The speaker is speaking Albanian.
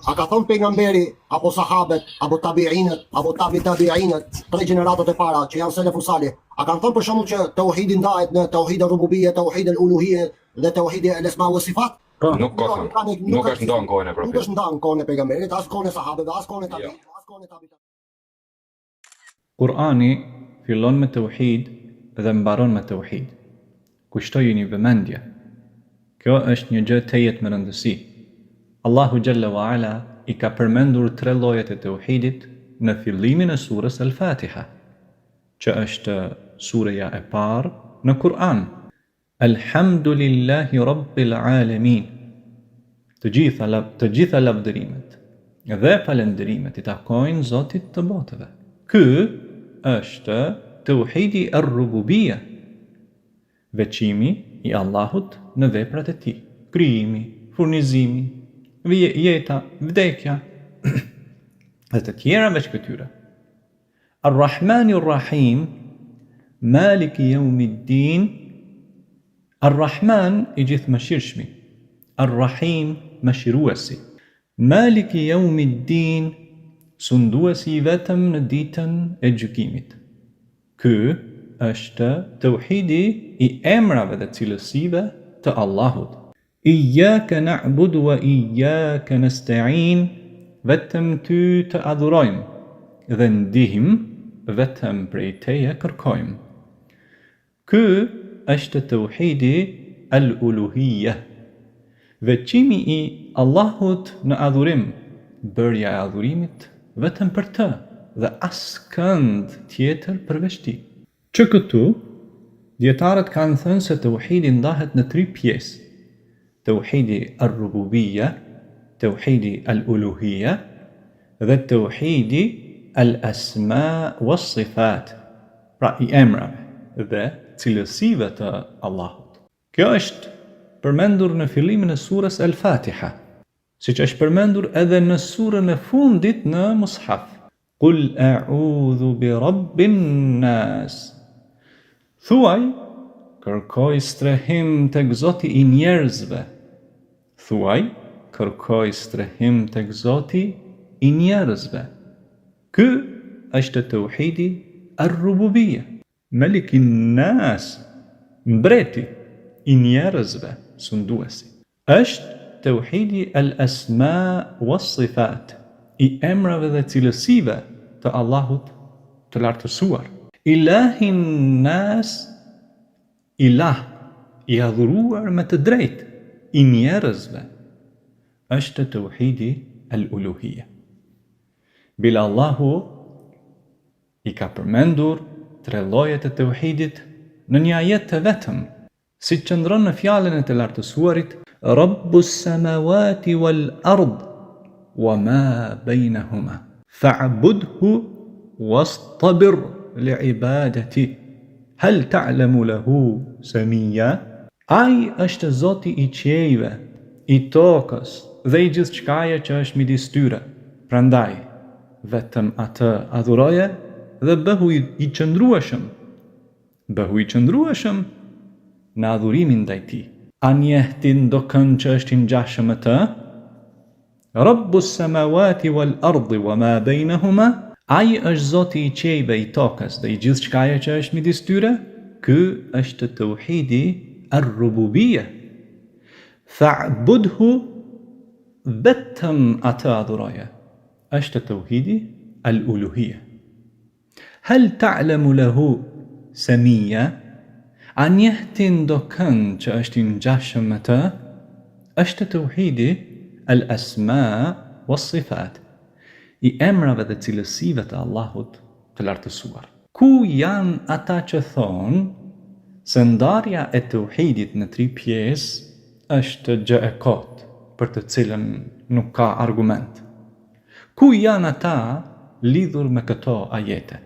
A ka thënë pejgamberi apo sahabet apo tabiinët apo tabi tabiinët, tre gjeneratat e para që janë selefu salih, a kanë thënë për shembull që teuhidi ndahet në teuhid al-rububiyya, teuhid al-uluhiyya dhe teuhid al-asma wa sifat? Po. Nuk ka Jo, thënë. nuk ka nuk Nuk ka është ndarë në kohën e Nuk profetit. është ndarë në kohën e pejgamberit, as kohën e sahabeve, as kohën e Jo. tabiinëve, as kohën e tabi Kur'ani fillon me teuhid dhe mbaron me teuhid. Kushtojini vëmendje. Kjo është një gjë tejet me rëndësi. Allahu xhelle wa ala i ka përmendur tre llojet e teuhidit në fillimin e surës El-Fatiha, që është sureja e parë në Kur'an. Elhamdulillahi Rabbil Alemin. Të gjitha, të gjitha lavdërimet dhe falënderimet i takojnë Zotit të botëve. Ky është Teuhidi Er-Rububije, veçimi i Allahut në veprat e Tij, krijimi, furnizimi, jeta, vdekja dhe të tjera veç këtyre. Ar-Rahmani Ar-Rahim, Maliki Yawmiddin, Ar-Rahman i Gjithëmëshirshmi, Ar-Rahim Mëshiruesi, Maliki Yawmiddin Sunduesi i vetëm në Ditën e Gjykimit. Ky është teuhidi i emrave dhe cilësive të Allahut. Ijjake na'budu wa ijjake nesta'in, vetëm Ty të adhurojmë dhe ndihmë vetëm prej Teje kërkojmë. Ky është teuhidi al-uluhijje, veçimi i Allahut në adhurim, bërja e adhurimit vetëm për Të dhe askënd tjetër përveç Tij. Që këtu, dijetarët kanë thënë se teuhidi ndahet në tri pjesë, teuhidi ar-rububije, teuhidi al-uluhije dhe teuhidi al-asma was-sifat, pra i emrave dhe cilësive të Allahut. Kjo është përmendur në fillimin e surës El-Fatiha, siç është përmendur edhe në surën e fundit në Mushaf. Kul a'udhu bi rabbin nas. Thuaj, kërkoj strehim tek Zoti i njerëzve. Thuaj, kërkoj strehim tek Zoti i njerëzve. Ky është teuhidi ar-rububije. Melikin nas, mbreti i njerëzve, sunduesi. Është teuhidi el esma was sifat, i emrave dhe cilësive të Allahut të Lartësuar. Ilahin nas, ilah, i adhuruar me të drejtë, i njerëzve, është teuhidi el uluhije. Bile Allahu I ka përmendur tre llojet e teuhidit në një ajet të vetëm, siç qëndron në fjalën e të Lartësuarit, Rabbus samawati wal ard wa ma bainahuma fa'budhu wastabir li'ibadatihi hal ta'lamu lahu samiyya. Ai është Zoti i qiejve, i tokës dhe i gjithçkaje që është midis tyre, prandaj, vetëm Atë adhuroje dhe bëhu i qëndrueshëm, bëhu i qëndrueshëm në adhurimin ndaj Tij. A njeh ti ndokënd që është i ngjashëm me Të? Rabbus samawati wal ardi wa ma bainahuma, Ai është Zoti i qiejve, i tokës dhe i gjithçkaje që është midis tyre, ky është teuhidi ar-rububije. Fa'budhu, vetëm Atë adhuroje, është teuhidi al-uluhije. Hel ta'lemu lehu semiyya, A njeh ti ndokënd që është i ngjashëm me të? Është teuhidi el esma was sifat, i emrave dhe cilësive të Allahut të Lartësuar. Ku janë ata që thonë se ndarja e teuhidit në tri pjesë është gjë e kotë për të cilën nuk ka argument? Ku janë ata lidhur me këto ajete?